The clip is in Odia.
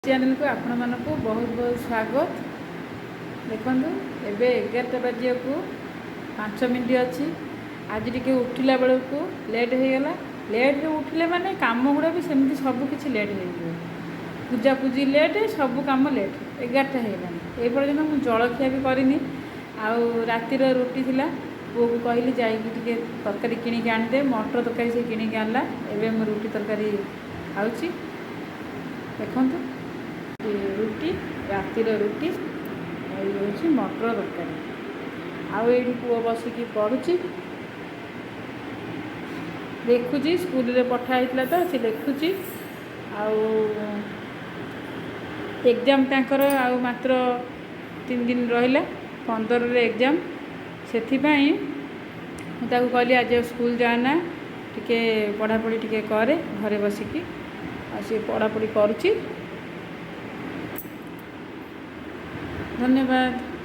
ଚ୍ୟାନେଲକୁ ଆପଣମାନଙ୍କୁ ବହୁତ ବହୁତ ସ୍ୱାଗତ। ଦେଖନ୍ତୁ, ଏବେ 11ଟା ବାଜିବାକୁ 5 ମିନିଟ୍ ଅଛି। ଆଜି ଟିକେ ଉଠିଲା ବେଳକୁ ଲେଟ୍ ହେଇଗଲା। ଲେଟ୍ରେ ଉଠିଲେ ମାନେ କାମ ଗୁଡ଼ା ବି ସେମିତି ସବୁ କିଛି ଲେଟ୍ ହେଇଯିବ। ପୂଜାପୂଜି ଲେଟ୍, ସବୁ କାମ ଲେଟ୍। 11ଟା ହେଇଗଲାଣି, ଏ ପର୍ଯ୍ୟନ୍ତ ମୁଁ ଜଳଖିଆ ବି କରିନି। ଆଉ ରାତିର ରୁଟି ଥିଲା। ପୁଅକୁ କହିଲି, ଯାଇକି ଟିକେ ତରକାରୀ କିଣିକି ଆଣିଦେ। ମଟର ତରକାରୀ ସେ କିଣିକି ଆଣିଲା। ଏବେ ମୁଁ ରୁଟି ତରକାରୀ ଖାଉଛି। ଦେଖନ୍ତୁ, ରୁଟି, ରାତିର ରୁଟି, ଆଉ ଇଏ ହେଉଛି ମଟର ତରକାରୀ। ଆଉ ଏଇଠି ପୁଅ ବସିକି ପଢ଼ୁଛି, ଲେଖୁଛି। ସ୍କୁଲରେ ପଠା ହେଇଥିଲା ତ ସେ ଲେଖୁଛି। ଆଉ ଏକ୍ଜାମ୍ ତାଙ୍କର ଆଉ ମାତ୍ର 3 ଦିନ ରହିଲା, 15ରେ ଏକ୍ଜାମ୍। ସେଥିପାଇଁ ମୁଁ ତାକୁ କହିଲି, ଆଜି ଆଉ ସ୍କୁଲ ଯାଆନା, ଟିକେ ପଢ଼ାପଢ଼ି ଟିକେ କରେ ଘରେ ବସିକି। ଆଉ ସିଏ ପଢ଼ାପଢ଼ି କରୁଛି। ଧନ୍ୟବାଦ।